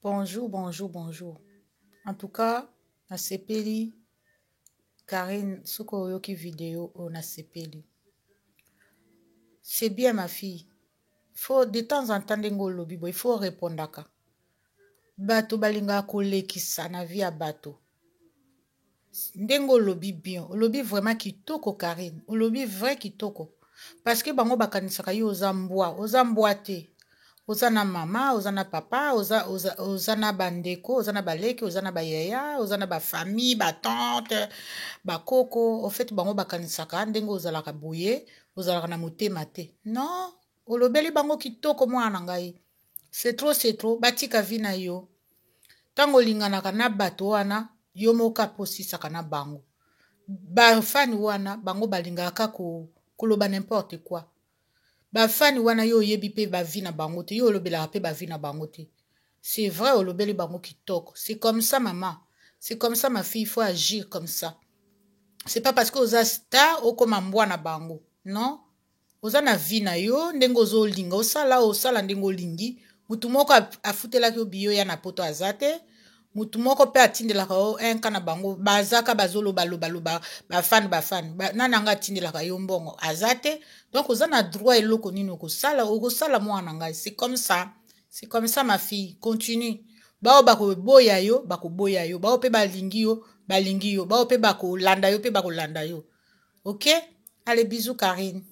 Bonjour, bonjour, bonjour. En tout cas, nasepeli Karine, soki oyoki video oyo nasepeli. C'est bien ma fille. Faut de temps en temps ndenge olobi boye, il faut répondaka. Bato balingaka kolekisa na vie ya bato. Ndenge olobi bien, olobi vraiment kitoko Karine, olobi vrai kitoko. Parce que bango bakanisaka yo oza mbwa, oza mbwa te. Oza na mama, oza na papa, oza, oza, oza na bandeko, oza na baleki, oza na bayaya, oza na bafamille, batante, bakoko. Au fait bango bakanisaka ndenge ozalaka boye, ozalaka na motema te. Non, olobeli bango kitoko mwana na ngai. C'est trop, c'est trop. Batika vie na yo. Ntango olinganaka na bato wana, yo moko aposisaka na bango. Bafani wana, bango balingaka koloba n'importe quoi. Bafani wana yo oyebi mpe bavi na bango te, yo olobelaka mpe bavi na bango te. C'est vrai, olobeli bango kitoko. C'est comme ça maman, c'est comme ça ma fille, il faut agir comme ça. C'est pas parce que oza star okoma mbwa na bango. Non, oza na vie na yo, ndenge ozolinga osala, osala ndenge olingi. Mutu moko afutelaki yo biyo ya na poto aza te. Mutu moko mpe atindelaka yo un ka na bango, bazaka bazoloba loba loba, bafani bafani. Nani anga atindelaka yo mbongo aza te. Donc oza na droit eloko nini okosala, okosala mwana na ngai. C'est comme ça. C'est comme ça ma fille, continue. Bao bakoboya yo, bakoboya yo. Bao pe balingi yo, balingi yo. Bao pe bakolanda yo, pe bakolanda yo. OK? Allez, bisous Karine.